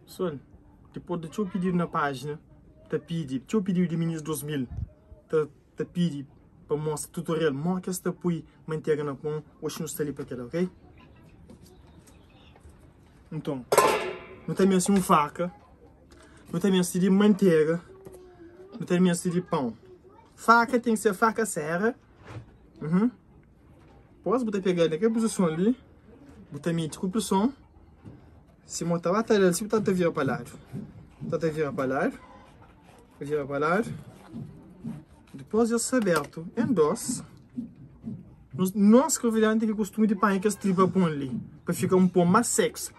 Pessoal, dipôs di txeu pididu na pájina ta pidi, txeu pididu di minis 2000 ta ta pidi pa mostra tutorial modi ki es ta pui mantega na pon, oxi nu sta li pa kel-la, ok? Nton, nu ta meste un faka, nu ta meste di mantega, nu ta meste di pon. Faka ten ki ser faka sera. Uhum. Pós bu ta pega-l na kel puzison li, bu ta mete ku preson. Si mo ta ba ta da-l si bu ta ta vira pa ladu. Ta ta vira pa ladu. Vira pa ladu. Dipôs el sta abertu en dos. Nos, nos kabuverdianu ten kel kustumi di panha kes tripa pon li pa fika un pon más sexy.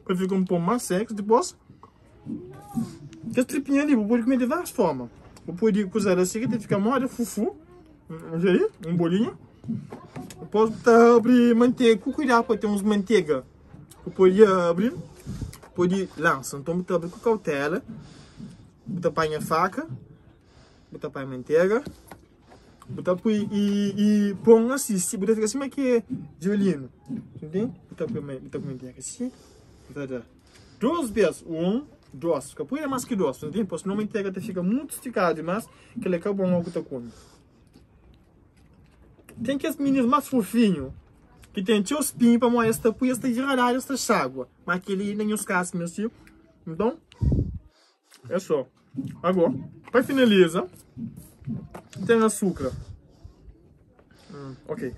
Pa fika un pon más sexy. Dipôs, kes tripinha li bu pode kume di várias forma. Bu pode kuzê-l asi ki ta fika moda fufu. Odja li, un bolinhu. Dipôs bu ta abri mantega ku kuidadu pa ten uns mantega. Bu pode abri, pode lansa. Nton bu ta abri ku kautela, bu ta panha faka, bu ta panha mantega, bu ta pui i i pon asi, si bu ta fika sima ki violinu. Ntende? Bu ta pui bu ta pui mantega asi, bu ta da dos bes, un, dos, ka pui mas ki dos, ntende? Pos sinon mantega ta fika mutu stikadu dimas, kila ka bon oku ta kume. Ten kes minis más fofinhu ki ten txeu spinhu pamodi es ta pui es ta vira ladu es ta xagua ma keli na nhos kaza nhos si nton é so ago pa finaliza ten asukra ok.